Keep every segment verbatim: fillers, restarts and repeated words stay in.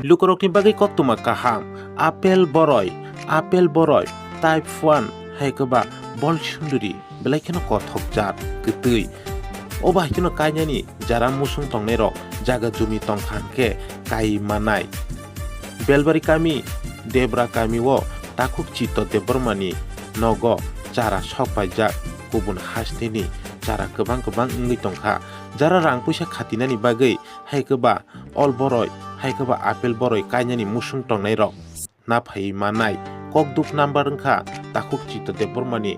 Lukurokni bagwi koktwma kaham, apple boroi, apple boroi, type one, hai khe ba bol sunduri, belai kheno kothok jat, kwtwi. O bahai kheno kainani jara musung tongnairok jaga jumi tongkha hwnkhe kai manai. Belbari kami, Debra kami o takhuk Chitto Debbarmani nogo chara sok paijak, kubun hasteni chara kwbang kwbang wngwi tongkha. Jara rang puisa khatinani bagwi hai khe ba ol boroi, hai khe ba apple boroi kainani musung tongnairok na phaiwi manai. Kokduk number wngkha takhuk Chitto Debbarmani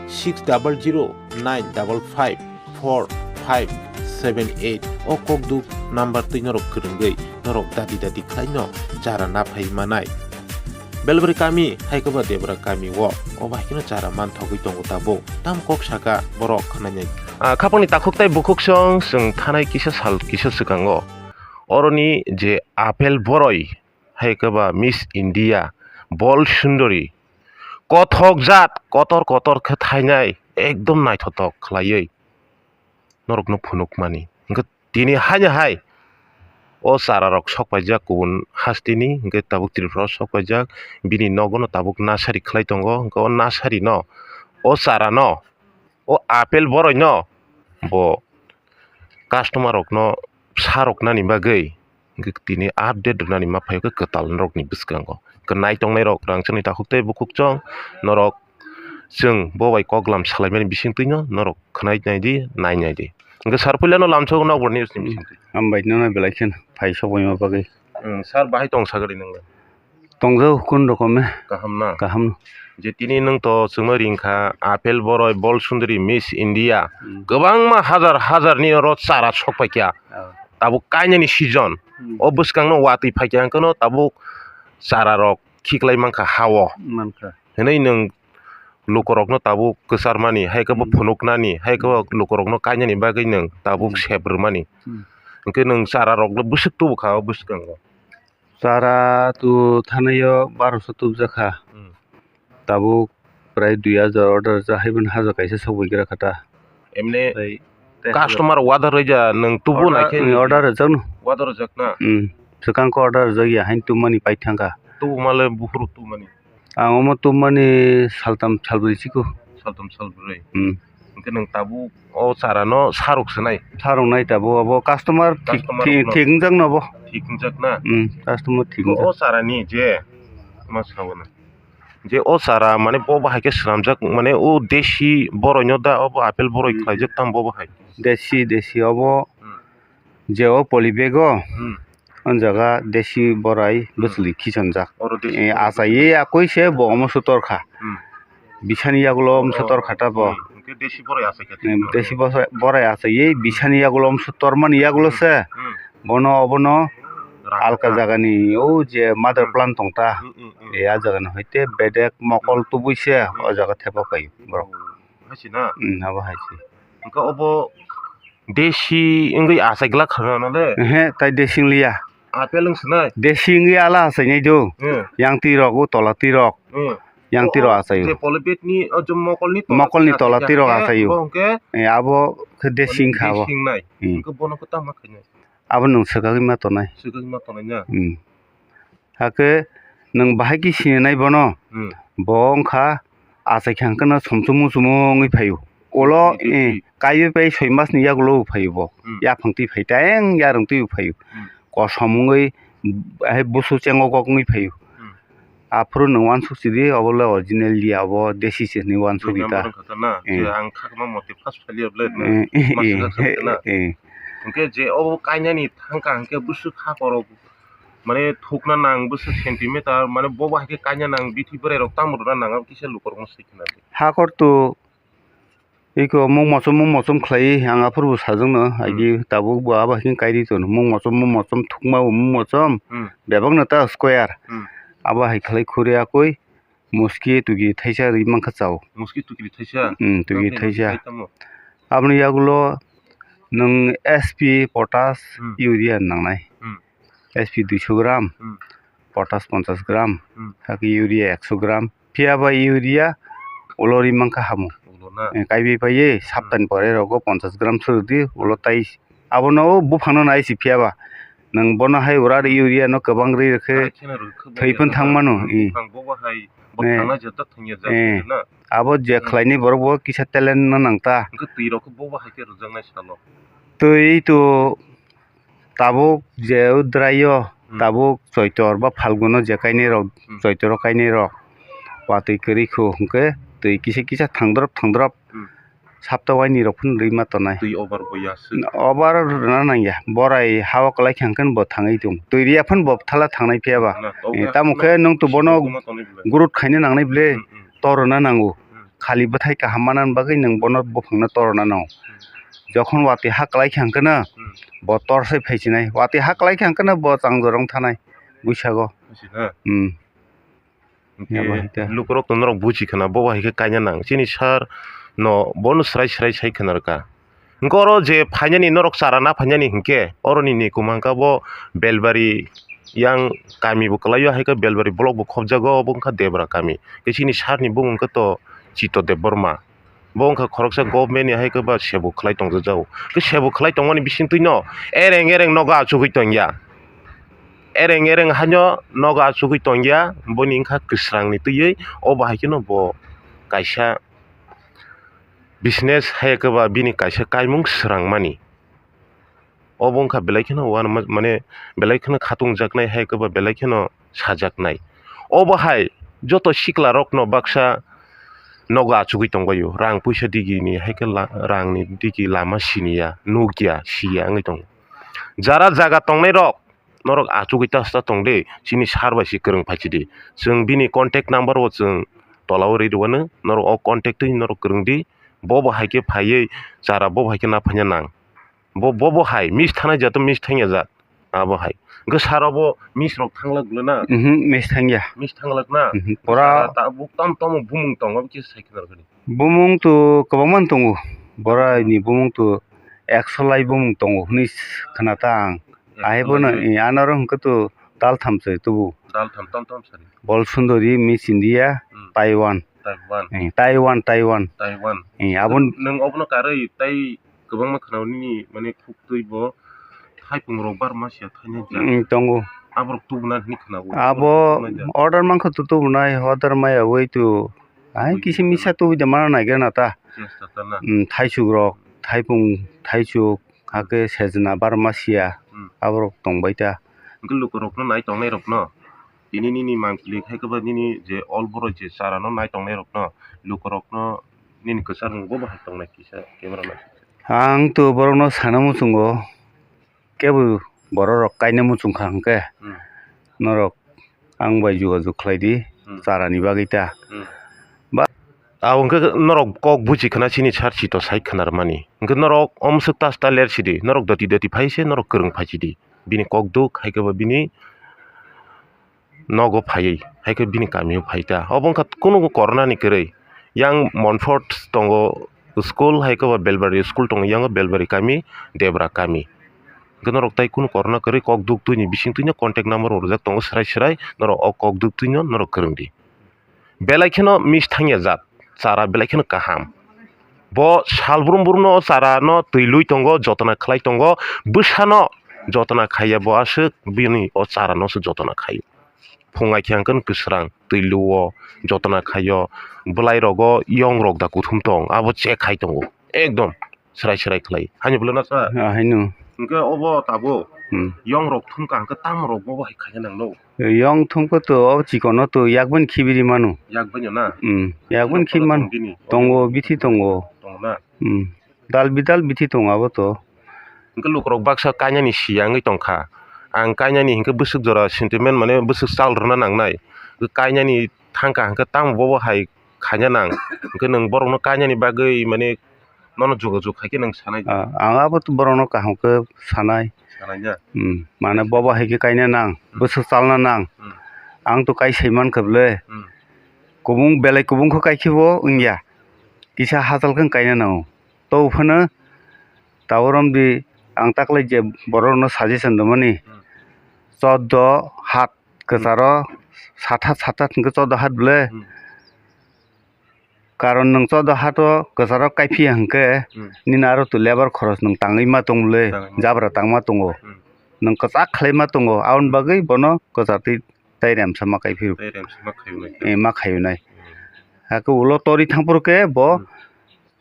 six double zero nine double five four five seven eight. O kokduk number twi norok kwrwngwi norok dadi dadi khlaino chara na phaiwi manai. Belbari kami hai khe ba Debra kami o, o bahai kheno chara manthogwi tongo tabuk. Tamo kok saka borok khwnanai. Ah, khapangni takhuk tai bukhuk song chwng thanai kisa sal kisa swkango. Oroni je apple boroi, hai khe ba Miss India, bol sundori, kothok jat, kotor kotor khe thainai, ekdom naithothok khlaiwi norokno phunukmani. Hwnkhe tini haino hai o chara rok sok paijak kubun hasteni, hwnkhe tabuk Tripura o sok paijak, bini nogo no tabuk nasari khlai tongo, hwnkhe o nasari no, o chara no, o apple boroi no bo customer rok no sa rok nani bagwi hwnkhe tini update rwnani ma phaio khe kwtal norokni bwskango. Hwnkhe nai tongnai rok rangchakni takhuk tei bukhuk chwng norok chwng bo bai koklam salaimani bisingtwino norok khwnai naidi, nai naidi. Hwnkhe sar puilano lamsogo Nokbar News ni bisingtwi. Hambai nono belai kheno phai sokbaima bagwi. Hmm, sir, bahai tong sagri nwngle? Tongjao kun rokome. Kaham na? Kaham. Je tini nwng to chwngno ringkha, apple boroi, bol sundri, Miss India. Hmm. Kwbangma hajar hajar ni oro chara sok paikha. Ah. Tabuk kainani season. Hmm. O bwskangno watwi phaikha, hwnkhe no tabuk chara rok khiklai mankha ha-o. Mankha. Hwnwi nwng lukurokno tabuk kwcharmani, hai khe bo Hmm. phunuknani, hai khe bo Hmm. lukurokno kainani bagwi nwng tabuk Hmm. sep rwmani. Hmm. Hwnkhe nwng chara rokno bwswk tubu kha o bwskango. Chara tu thanaio barosho tubjak kha. Hmm. Tabuk prai dui hajar order rwjak, haiboni hajar kaisa sokbai gra kha ta. Emne tei, tei customer order rwja nwng tubu order, nai khe mm, order rwjakno. Order rwjak na? Hmm. Swkang khe order rwjak ya, hain tubmani pai thangkha. Tubu male buphuru tubmani? Ang omo tubmani saltam salbrwi chikho. Saltam salbrwi. Hmm. Hwnkhe nwng tabuk o chara no saruk swnai? Saruk nai tabuk, abo customer thik, customer thik, rokno thik wngjak no bo. Thik wngjak na? Hmm, customer thik wngjak. O chara ni je ma sabo na. Je o chara mane bo bahai khe swnamjak, mane o desi boroi no da, obo apple boroi Hmm. khlaijak tam bo bahai? Desi, desi obo. Hmm. Je o poly bag o, Hmm. o jaga desi borai Hmm. bwchwlwi khichonjak. Oro desi Eh, borai achaiwi bwchwlwi. Akoi se bo omo sutor kha. Hmm. Bisani yagulo omo Oh, sutor kha ta bo. Hmm. Hwnkhe desi borai achai kha Hmm, tei desi bosa-, borai achaiwi Hmm. bisani yagulo omo sutor mani yagulo Hmm. se. Hmm. Bono obono Rang alka kha. Jagani o je mother Hmm. plant tong ta. Hmm, hmm, hmm. Eh, a jagani hoite bedek mokol Hmm. tubui se Hmm. o jaga thepa pai borok. Oh, hai se na? Hmm, abo hai se. Hwnkhe obo Desi wngwi achai glak kha na le? Ehe, tai desi wng liya. Apple wng swnai? Desi wngwi ala achainai do. Hmm. Yang twi rok, o tola twi rok. Hmm. Yang twi rok achaio. Je polybag ni, o je mokol ni tola twi rok achaio. Bo hwnkhe? Eh, abo khe desi wngkha abo. Desi wngnai. Hmm. Hwnkhe bono khe tamo khainai? Abo nwng swkagwi ma tonai. Swkagwi ma tonai na? Hmm. Hakhe nwng bahai khe sinanai bono? Hmm. Bo wngkha achai kha hwnkhe no somsomo somo wngwi phaio. Ulo, eh, kaiwi pai soi mas ni yagulo bo phaio bo. Hmm. Yaphang twi phai ta, eng yarwng twi bo phaio. Hmm. Kosom wngwi, hai busu chengo kok wngwi phaio. Hmm. Aphuru nwng uansuk sidi, obo le original ya, obo desi se hinwi uansuk di ta. Number wngkha ta na? Eh. Je ang khakma mote first failure le, eh, mas eh, wngkha ta na? Eh. Hwnkhe je obo kainani thangkha hwnkhe bwswk ha korok mane thukna nang bwswk centimeter, mane bobo hai khe kaina nang, bithi bwrwi rok tamo rwna nang, abo kisa lukurokno sai khna di. Hakor tu iko mung mochom, mung mochom khlai, ang aphuru bo sajwkno, hmm, agi tabuk bo abo hai khe kairi tono, mung mochom, mung mochom thukma bo mung mochom, hmm, bebak no ta square, hmm, abo hai khlai khuri akui. Muski tuki thaisa ri mankha chao. Muski tuki thaisa? Hmm, tuki thaisa. Tamo? Aboni yagulo nwng S P, potash, hmm, urea nangnai. Hmm. S P duiso gram, hmm, potash ponchash gram, hmm, hakhe urea ekso gram. Phiya ba urea ulo ri mankha hamu. Ulo na? Eh, kaibi paiye, hmm, saptani pore rogo ponchash gram swrwdi, ulo tai abono buphangno nai si phiya ba. Nwng bono hai ura ri urea no kwbang ri rwkhe Karai kheno rwkhe bo thwi phano ya thang mano, na. I. Buphang bo bo hai, eh, buphang na jata thangya jata eh, na. Abo je hmm khlaini borok bo kisa talent no nang ta. Hwnkhe twi rok khe bo bo hai khe rwjaknai salo. Twi to tabuk je o drai o, hmm, tabuk Choitor ba Phalgun o je kainai rok, hmm, Choitor o kainai rok watwi kwrwi khu hwnkhe twi kisa kisa thangdrop thangdrop. Hmm. Sapta waini rok phano rwima tonai. Twi obar bo ya se. Obar rwna nangya. Borai ha o kwlai kha hwnkhe bo thangwi tong. Twi riya phano bo bwthala thangnai phiya ba. Na, to eh, wngkha tamo khe nwng to bono sibuk ma tonwi belai. Gurut khaina nangnai bwle. Hmm, hmm. Tor rwna nango. Hmm. Khali bwthai kaham manani bagwi nwng bono buphangno tor rwna nango. Hmm. Jokhon watwi ha kwlai kha hwnkhe no hmm bo tor sai phaisinai. Watwi ha kwlai kha hwnkhe no bo chang jorong thanai. Buisago. Buisina? Hmm. Hwnkhe abo hai khe lukurok to norok buji khna, bo hai khe kaina nang. Chini sir no bono swrai swrai sai khna rwkha. Hwnkhe oro je phainani norok chara na phainani hwnkhe oroni ni kwmangkha bo Belbari yang kami bo kwlaio, hai khe Belbari block bo khopjago, obo wngkha Debra kami. Khe chini sir ni bumung khe to Chito Debbarma. Bo wngkha khoroksa government ni hai khe ba sebo khlai tongjago. Khe sebo khlai tongmani bisingtwi no ereng ereng nogo achugwi tongya. Ereng ereng haino nogo achugwi tongya, boni wngkha kwsrang ni twiwi. Obo hai kheno bo kaisa business hai khe ba bini kaisa kaimung swrangmani. Obo wngkha belai kheno uanama, mane belai kheno khatungjaknai hai khe ba belai kheno sajaknai. Obo hai joto sikla rokno baksa nogo achugwi tongbaio, rang puisa digini hai khe la-, rangni digi lama siniya, nukya, siya wngwi tongo. Jara jaga tongnai rok, norok achugwi ta sa tong de, chini sir bai se kwrwng phai chidi. Chwng bini contact number o chwng tola o ri rwano, norok o contact twi norok kwrwng di, bo bo hai khe phaiwi chara bo bo hai khe na phaina nang. Bo, bo, bo hai, mis thanai jat, mis thangya jat. Abo hai. Hwnkhe sir obo mis rok thanglak le na? Mhm, mis thangya. Mis thanglak na? Mhm, pura. Sir ta buk tam tamo bumung tongo, abo kisa sai khna rwdi. Bumung to kwbangma tongo. Borai ni bumung to ekso lai bumung tongo hwnwi khna ta ang. Ekso lai. Ahai bono, eh, anaro hwnkhe to dal tham se tubu. Dal tham tam tam sari. Bol Sundori, Miss India, hmm, Taiwan. Taiwan. Eh, Taiwan, Taiwan. Taiwan. Eh, abon nwng obono karwi tai kwbangma khwnao nini, mane, khuktwi bo thaipung rok barma sia thainai ja. Mm, tongo. Aborok tubuna hwnwi khwnao. Abo order mankha to tubunai, order maya wi to. Ai, kisi misa tubui de mana naigra na ta. Chesta ta na. Mm, thaisuk rok, thaipung, thaisuk, hakhe sejna barma sia. Mm. Aborok tongbai ta. Hwnkhe lukurokno nai tongnai rokno. Tini nini mangpili khai khe ba nini je ol borok je chara no nai tongnai rokno, lukurokno nini kwchar mung bo bahai tongnai kisa camera nai. Ang to borokno sana muchungo, kebo borok rok kaina muchung kha hwnkhe hmm norok ang bai jogajog khlai di hmm chara ni bagwi ta. Hmm. Ba- Abo hwnkhe norok kok buji khna chini sir Chito sai khna rwmani. Hwnkhe norok omswk ta ta ler sidi, norok doti doti phai se norok kwrwng phai sidi. Bini kok duk hai khe bo bini nogo phaiwi, hai khe bini kamio phai ta. Obo wngkha kunu corona ni kwrwi. Yang Montfort tongo school, hai khe bo Belbari school tongo, yang Belbari kami, Debra kami. Hwnkhe norok tai kunu corona kwrwi kok duk twi ni bising twi no contact number bo rijak tongo, swrai swrai norok o kok duk twi no norok kwrwng di. Belai kheno mis thangya jat, chara belai kheno kaham. Bo salbrum brum no o chara no twi lui tongo, jotona khlai tongo, bwsano jotona khaiya bo aswk bini o chara no se jotona khaio. Phungai khe hwnkhe kwsrang twi luo, jotona khaio, bwlai rogo yong rok da kuthum tong, abo check khai tongo ekdom. Swrai swrai khlai. Haino bwlwino sa? Ah, haino. Hwnkhe obo tabuk hmm yong rok thumkha hwnkhe tamo rok bobo hai khaina nangno? Yong thumkhe to o chikon no to yakbani khibiri mano. Yakbani na? Hmm. Yakbani khibi mano. Tongo, bithi tongo. Tongo na? Hmm. Dal bidal bithi tongo abo to. Hwnkhe lukurok baksa kainani siya wngwi tongkha. Ang kainani hwnkhe bwswk jora sentiment mane bwswk chal rwna nangnai. Kainani thangkha hwnkhe tamo bobo hai khaina nang. Hwnkhe nwng borokno kainani bagwi mane nono jogajog khai khe nwng sanai. Ah, ang abo to borokno kaham khe sanai. Sanai ya? Hmm, mane bobo hai khe kaina nang, hmm bwswk chalna nang. Hmm. Ang to kai sai mankha bwle. Hmm. Kubung belai kubung khe kai khe bo wngya. Kisa hachal khe kaina nango. To phano tabuk romdi ang taklai je borokno suggestion rwmani. Hmm. Choddo hat kwcharo sathat sathat hwnkhe choddo hat bwle. Hmm. Karon nwng choddo hato kwcharo kaiphiya hwnkhe hmm nini aro to lebar khoros nwng tangwi ma tong bwle, tangwi ma jabra tangma tongo. Hmm. nwng kwchak khlai ma tongo, aboni bagwi bono kwchatwi tai remsa ma kai phio. Tai remsa ma khaio nai. Eh, ma khaio nai. Hmm. Hakhe ulo tori thang phuru khe bo Hmm.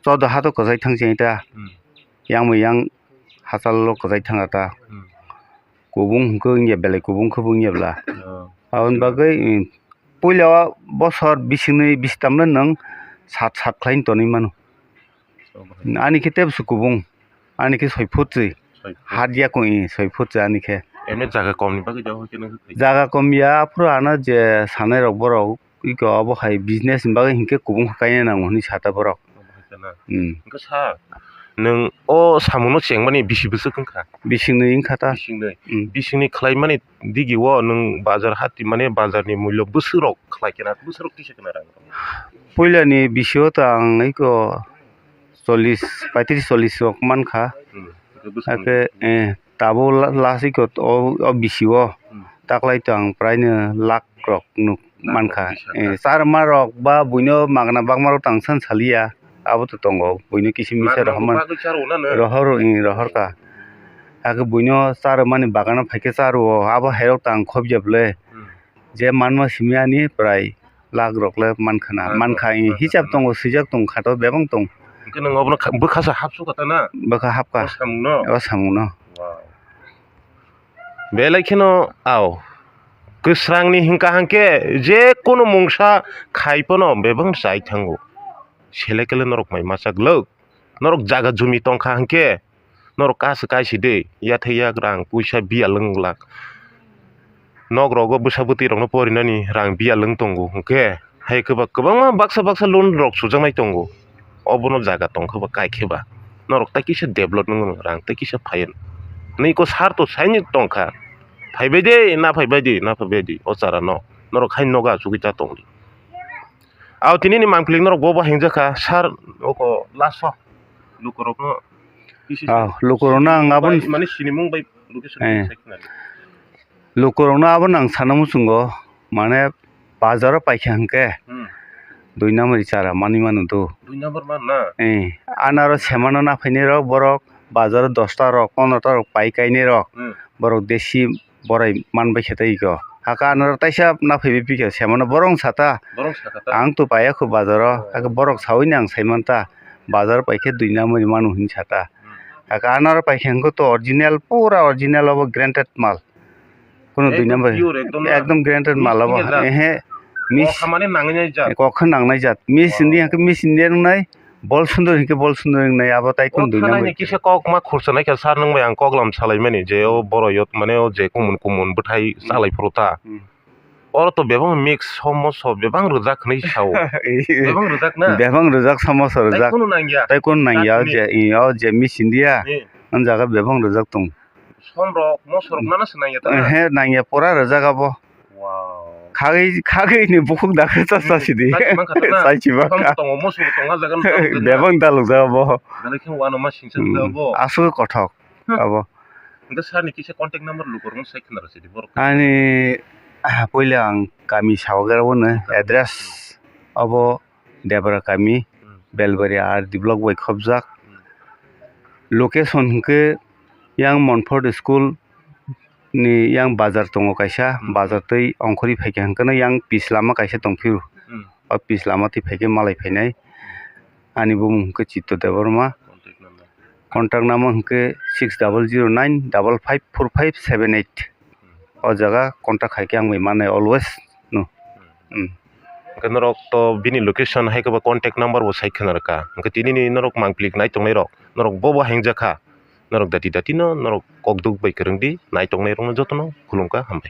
Chodo ha to kwchai thang chini ta. Hmm. Yang bai yang hachal lo kwchai thang ta. Hmm. Kubung hwnkhe wngya belai kubung khe bo wngya bla. Oh. Aboni bagwi, eh, puila o bosor bisingni bistamno nwng sat sat khlai tonwi mano. Ani khe tebsu kubung, ani khe soi phut se. Soi phut. Hat ya kung, eh, soi phut se ani khe. Emne jaga kom ni bagwi jaga khe nang khe. Jaga kom ya, aphuru ano je sanai rok borok, iko obo hai business ni bagwi hinkhe kubung khe kaina nango hinwi sata borok. Obo hai khana. Hmm. Hwnkhe sir, nwng o samungno chengmani bisi bwswk wngkha? Bisingni wngkha ta. Bisingni. Hmm. Bisingni khlaimani digi o nwng bazar hati mane bazar ni mullo bwswk rok khlai kena, bwswk rok tisa kena rang rok? Puila ni bisio ta ang iko chollish, paitris chollish rok mankha. Hmm. Hakhe, eh, tabuk la-, last iko o, o bisio Hmm. taklai to ang praino lakh rok nuk Lakh rok mankha. Bisa Eh, ta. Charma rok ba buino magna bagma rok tang san saliya. Abo to tongo. Buino kisi misa Magna rohorman. Bagwi charo na no? Rohor, eh, rohor ka. Hakhe buino charmani bagana phaikhe charo. Abo hairok tang khobya bwle. Hmm. Je manma simi ani prai lakh rok le mankha na. Lakh rok mankha, eh, mankha hisab na. Tongo, swijak tong khato bebang tong. Hwnkhe nwng obono kha-, bwkha sa hapsu kha ta na? Bwkha hapkha. O samungno? O samungno. Wow. Belai kheno, ao, kwsrangni hwnkha hwnkhe je kono mungsa khai phano bebak chai thango. Selekele norok mai masa glwk. Norok jaga jumi tongkha hwnkhe norok kaisa kaisa de yathai yak rang puisa biyal wng glak. Nok rogo bwsa bwtwi rokno porinani rang biyal wng tongo hwnkhe hai kwbak kwbangma baksa baksa loan rok sujaknai tongo. Obono jaga tongkhe ba kaikhe ba norok tai kisa develop wngno rang tai kisa phaio. Nini ko sar to saini tongkha. Phaibai de, na phaibai de, na phaibai de o chara no. Norok hai nogo achugwi ta tongdi. Ao tini ni mangpili norok bo bo hengjakha sar oko last o lukurokno. Ah, lukurokno ang aboni mane sinimung bai location Eh. Sai khna. Lukurokno abono ang sana muchungo, mane bazaro paikha hwnkhe Hmm. dui number chara manwi mano do. Dui number man na? Eh, anaro semano naphainai rok borok bazaro dosta rok, pondro ta rok pai kainai rok, Hmm. borok desi borai manbai khe tei iko. Hakhe anaro taisa naphaibai pikha semano borok wng sata. Borok wng sata ta? Ang to paiya kho bazaro, Oh. hakhe borok sawi ni ang saimanta bazaro paikhe dui number mano hinwi sata. Hmm. Hakhe anaro paikhe hwnkhe to original, pura original obo guaranteed mal. Kono dui Ekdom number. Pure, ekdom na. Ekdom guaranteed Mix mal abo. Thik jak. Ehe. Mix. Kok hamani nangnai jak. Kok khe nangnai jak. Mix Wow. Hindi hwnkhe mix India wngnai. Bol sundor hwnkhe bol sundor wngnai. Abo tai O kono dui number. Thanai ni kisa kok ma khursa nai kha sir nwng bai ang kok lam salai mani je o boro yot mane o je kumun kumun bwthai Hmm. chalai phuru ta. Hmm. Oro to bebang mix somoso bebang rwjak hinwi sao. Bebang rwjak na? Bebang rwjak somoso rwjak. Tai kono nangya. Tai kono nangya o je, i, o je mix India. Hmm. O jaga bebang rwjak tong. Som rok, moso rok nana se nangya ta na? Ehe, nangya pura rwjak abo. Wow. Khagwi, khagwi ni bukhuk dakhe cha cha Hmm, sidi. Chai chimang kha ta na? Chai chimang kha. Bebang tongo, moso rok tongo, ah jaga no tongo na? Bebang daluk jak abo. Belai khe wano ma singsa Hmm, abo. Aswk kothok Hmm. abo. Hwnkhe sir ni kisa contact number lukurokno sai khna rw sidi borok. Ani, ah, puila ang kami Sawagera o no, Kami. Address abo Debra kami, Hmm. Belbaria R D block bai khobjak. Hmm. Location hwnkhe yang Montfort school ni yang bazar tongo kaisa, Hmm. bazar twi ongkhorwi phaikha hwnkhe no yang pis lama kaisa tongphio. Hmm. O pis lama twi phaikhe malai phainai. Ani bumung hwnkhe Chitto Debbarma. Contact number. Contact number hwnkhe six double zero nine double five four five seven eight. O jaga contact hai khe ang bai mannai always no. Hmm. Hmm. Hwnkhe norok to bini location hai khe ba contact number bo sai khna rwkha. Hwnkhe tini ni norok mangpili nai tongnai rok, norok bo bo hengjakha. Norok dati dati no norok kok duk bai kwrwng di, nai tongnai rok no joto no khulumkha, hambai.